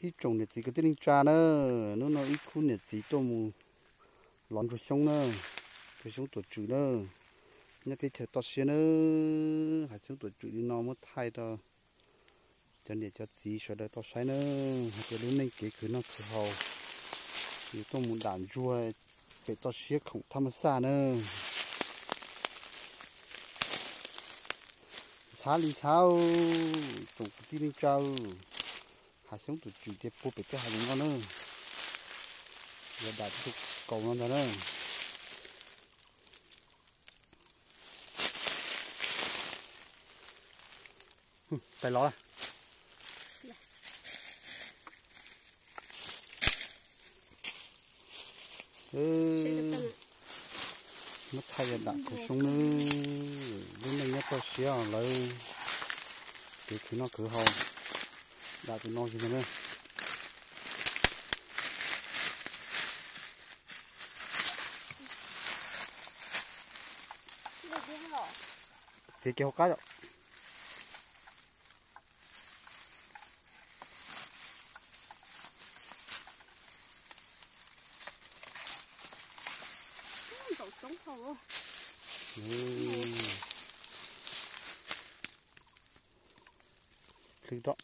Ib tsoom niam txiv kwv tij neej tsa na, hnub no ib khub niam txiv tuaj mus lov ntsuag xyoob na, ntsuag xyoob tuam tswm na, nyob teb chaws toj siab na, hav xyoob tuam tswm li no muab thaij rau cov niam cov txiv sawv daws tau saib na, hais tias lub neej kev khwv noj khwv haus, yus tuaj mus dam ntsuag pem toj siab khoom thab mas xaj na. Ntxhab li ntxhab, tsoom kwv tij neej tsa, hav xyoob tuam tswm ces puag pem tej hav zoov no na, yog dam tus kaus no ntag na. Tais los. Muab thaij yog dam khwv xyoob na, lub neej nyob toj siab lawv kev khwv noj khwv haus, dam tus no xwb ntag na. Txiav kiag hauv qab yom. Hlwb rau.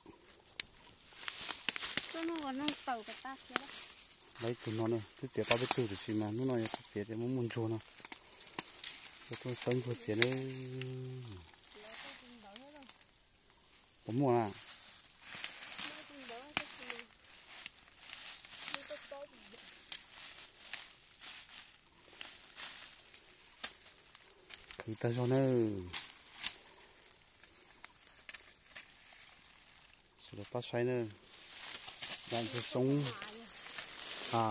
Lawv ib tug no ne twb txiav tau peb tug tiam sis mas hnub no yog twb txiav tias muaj muaj ntsuag no, coj tuaj xawb ntsuag txiav na. Puas muaj na? Khwv tag zog na. Sawv daws pab saib na, dam ntsuag xyoob. Ha.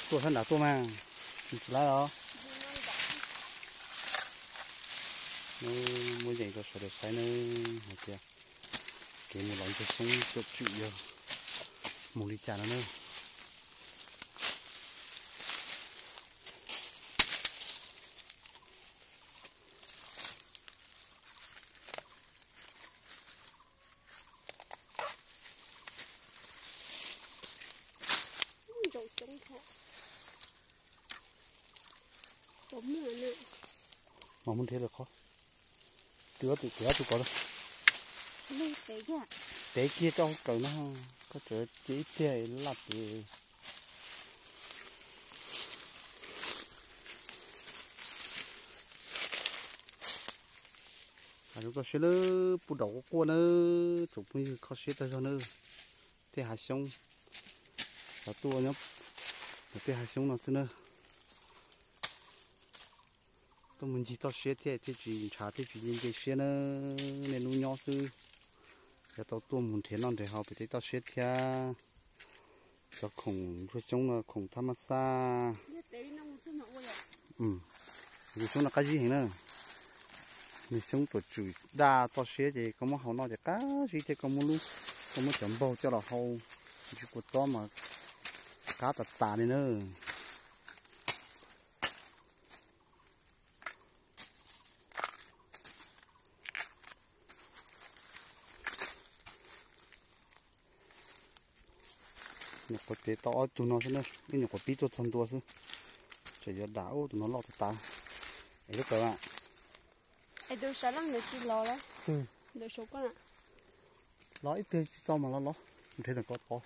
Tuaj sab nram tuaj mas, tsis lawv os. Muab yees rau sawv daws saib nawb hais tias kev mus lov ntsuag xyoob tuam tswm yog mus li cas no na. Mas muab nrhiav lawm qhov twg, ob tug kov, tev kiag rau hauv kawm no, koj tseem cia ib pliag laj pem. Zoo koj siab lawm, puag daum quaj quaj nawb, tsoom phooj ywg, kho siab tag zog nawb. Tej hav xyoob, xav tuaj nyob tej hav xyoob no xwb na. Tuaj mus ncig toj siab thiab thiaj tsis ntshav thiab tsis nce nce siab na. Niaj hnub nyob xwb, yog tau tuaj mus nrhiav noj nrhiav haus pem tej toj siab thiab. Cov khoom ntsuag xyoob no khoom thab mab xaj. Ntsuag xyoob no qab zib heev na. Nws xyoob tuam tswm daj toj siab ces koj muab haus noj ces qab zib thiab, koj muab lub, koj muab cov npaug coj los hau ntsis kua txob mas qab tas tas li na. Nyuam qhuav tev tau ob tug no xwb na, ib nyuam qhuav pib tuaj txog ntua xwb. Tseem yuav dam ub tus no loj tas tas. Es lub kawm a. Es tus sawv leej ntawd tsis los lawm. Ntawm saum koj na. Los ib pliag tsis txaus mas los los, nrhiav ntawm ko tod.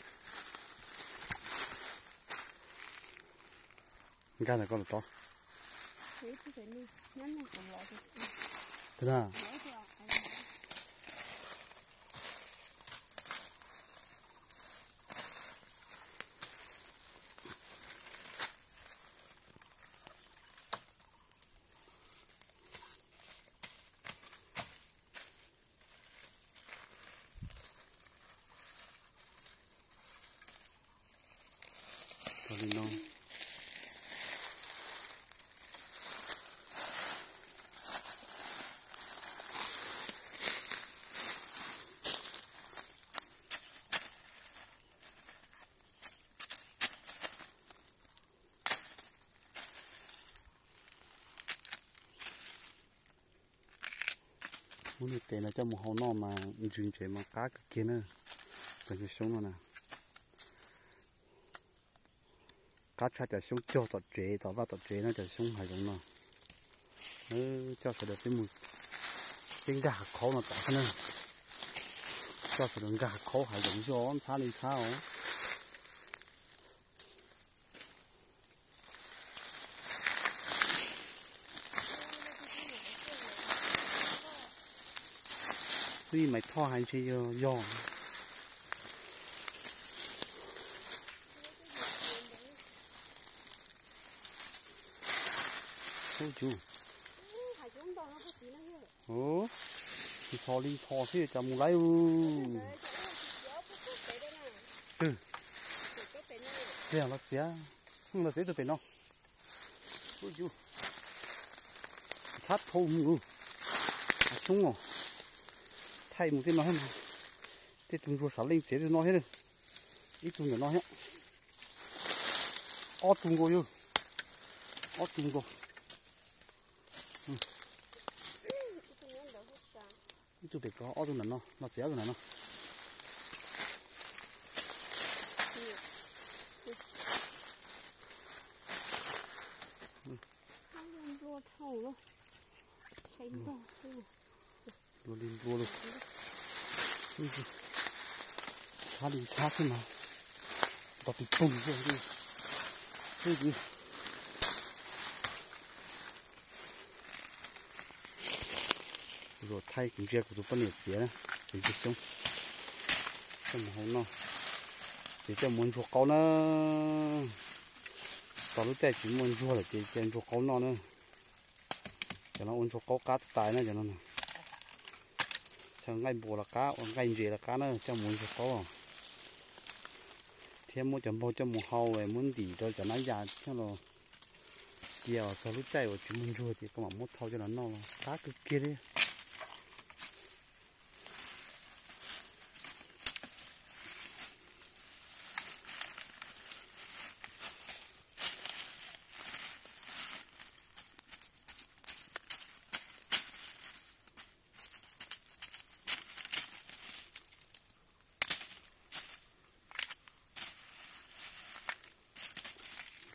Nkag ntawm ko tod. Tus na. Li no. Muab niag tes no coj mus hau noj mas ntsws ntsev mas qab kawg kiag na. Cov xyoob no na, qab tshaj cov xyoob cog tom tsev, tom vaj tom tsev no, cov xyoob hav zoov no. Coj sawv daws peb mus, peb nkag hav khaub no tom xwb na. Coj sawv daws nkag hav khaub hav zoov xwb os, ntxhab li ntxhab os. Twb yog Maiv Thoj hais ntshe yog, yog. Ub, ntxhov li ntxhov xwb cas mus laib. Twg? Los txiav, los txiav tus pem no. Ntxhab dhau mus, xyoob os. Thaij mus tej no thiab, tej tus ntsuag sav leej txiav tej no thiab. Ib tug ntawm no thiab. Ob tug nkaus yog, ob tug nkaus. Ib tug pem ko, ob tug ntawm no, no txiav ob tug ntawm no. Nplua li nplua li. Ntxhab li ntxhab xwb mas. Nto pis poog xwb. Kuv thaij kuv ntsia kuv tus poj niam txiav na, kuv ntsia xyoob. Coj mus hau noj, txiav coj mus ua ntsuag qaub na. Txog lub caij tsis muaj ntsuag lawm ces cia ntsuag qaub noj na. Cov no ua ntsuag qaub qab tais na cov no. Xyaw nqaij npua los qab, ua nqaij ntses los qab na, coj mus ua ntsuag qaub. Thiab muab cov npaug coj mus hau, muab ntim rau cov nab yas coj los cia txog lub caij uas tsis muaj ntsuag ces koj mam muab thau coj los noj los qab kawg kiag li.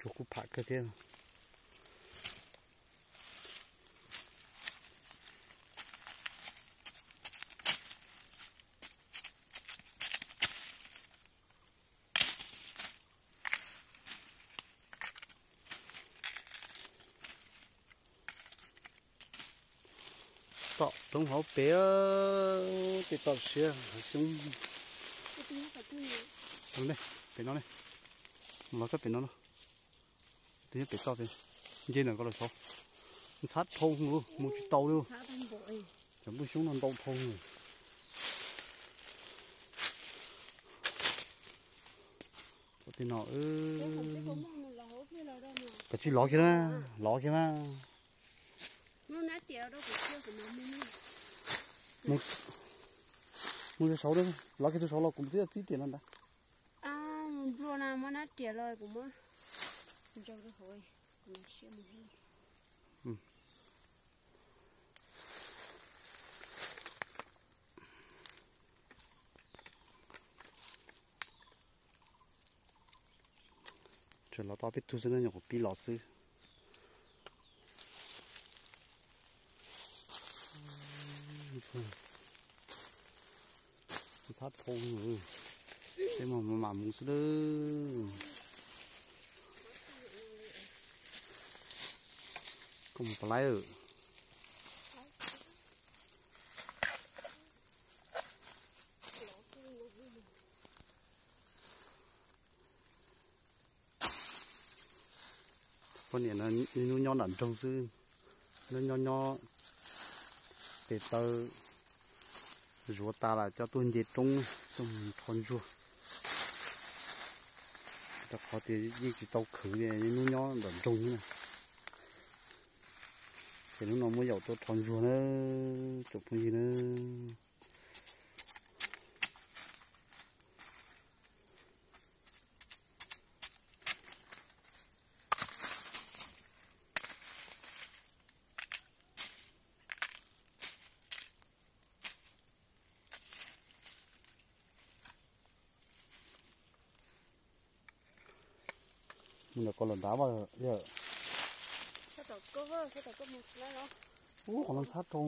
Ntsuag kuj pham kawg thiab. Tom roob hauv pes, tej toj siab hav xyoob. Pem no ne, los txog pem no no. Tus nyob pem toj pem, nce ntawm ko los saud. Ntxhab dhau, mus tsis tau li. Cov nplooj xyoob no ntau dhau. Tej no, kav tsij lov kiag na, lov kiag na. Mus rau saud, lov kiag rau saud los kuv twb txib tias no ntag. Nplua na, muab nab riam los kuv muab ntsaws rau hauv, kuv siab mus. Tsuas los tau peb tug xwb na, nyuam qhuav pib los xwb. Ntxhab dhau, peb mam mus xwb lawm. Koj mus pov laib lawm. Poj niam no niaj hnub nyob nram nroog xwb, nyob nyob nyob tes taw zuav tas los coj tuaj nce roob, coj mus rho ntsuag. Rau qhov tias yeej tsis tau khwv li, niaj hnub nyob nram nroog xwb na. Ces hnub no muab yaum tuaj rho ntsuag na, tsoom phooj ywg na. Mus ntawm ko los nrad vaj yawm. Ub, qhov no ntxhab rau.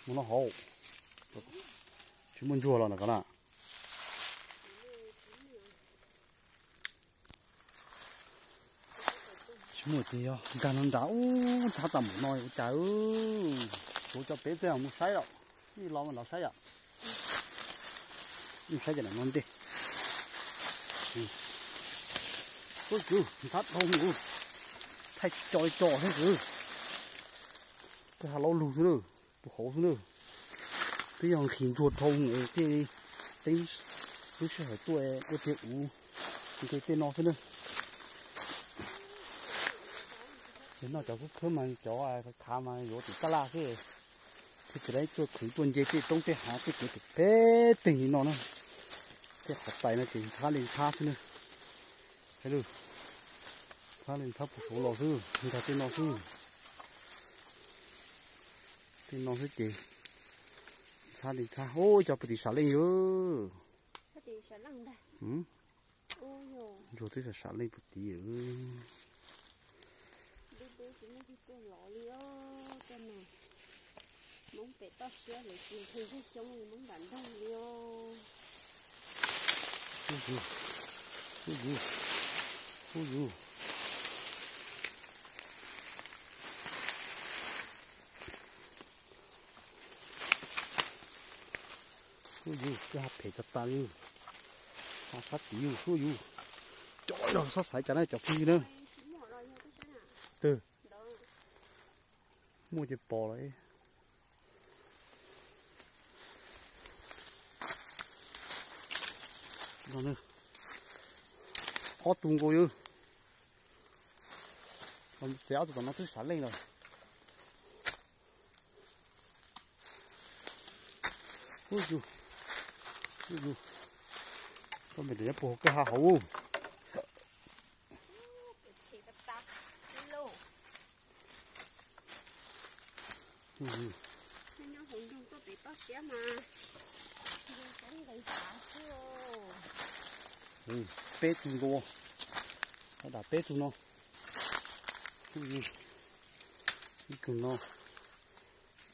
Mus no hauv. Tsis muaj ntsuag los ntawm ko na. Tsis muaj tiag, yog nkag no nrad ub ntxhab tas mus no ua cas. Kuv coj peb txog mus saib lawm, ib los los saib yom. Mus saib cov no ntej. Ub, ntxhab dhau mus, thaij co co xwb kwv. Tej hav laub lug xwb na, tus hauv xwb na. Twb yog nqhis ntsuag dhau es thiaj li teeb lub sij hawm tuaj ua tiag ub nce tej no xwb na. Ces noj cov khub khwb mas cov khav mas yuav tim taj laj xwb. Thiab ces lawv tuaj khwv tuaj nce tej roob tej hav tej kev phem phem tej li no na. Tej qhov tais no ces ntxhab li ntxhab xwb na. Ntxhab li ntxhab puag saud los xwb, nkag tej no xwb. Tej no xwb ces ntxhab li ntxhab. Ub, cov puag tim sam leej yom. Ntsuag twb sam sam leej puag tid. Ub yus, ub yus. Ub yus, twb ha phem tas tas li. Ha sab tid yus, ub yus. Cov yog xob xaiv cas na cov phooj ywg na. Twg? Muaj ces pom lawm. Ob tug nkaus yus. Txiav ob tug tom no twb sam leej lawm. Ub yus, ub yus. Koj me rau nyob puag hauv kawg ha hauv. Peb tug nkaus, dam peb tug no. Ib tug no,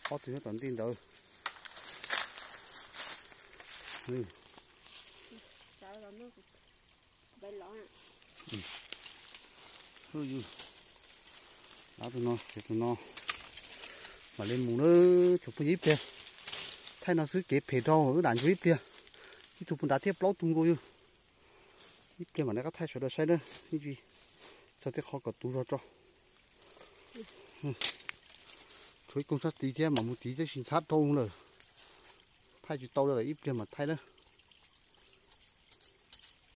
ob tug nyob tom ntej ntawd. Dam tus no, tus no. Mam li mus na, tsuas pheej yog ib pliag. Thaij no xwb kev phem dhau, wb dam ntsuag ib pliag. Ib tug puag nrad thiab plaub tug nkaus yus. Ib pliag mam li qab thaij sawv daws saib na, ib ntsis txog tej qhov kom tuv zog tso. Tshuav ib koog sab tid thiab mam mus tid tab sis ntxhab dhau lawm. Thaij tsis tau li lawm, ib pliag mam thaij na.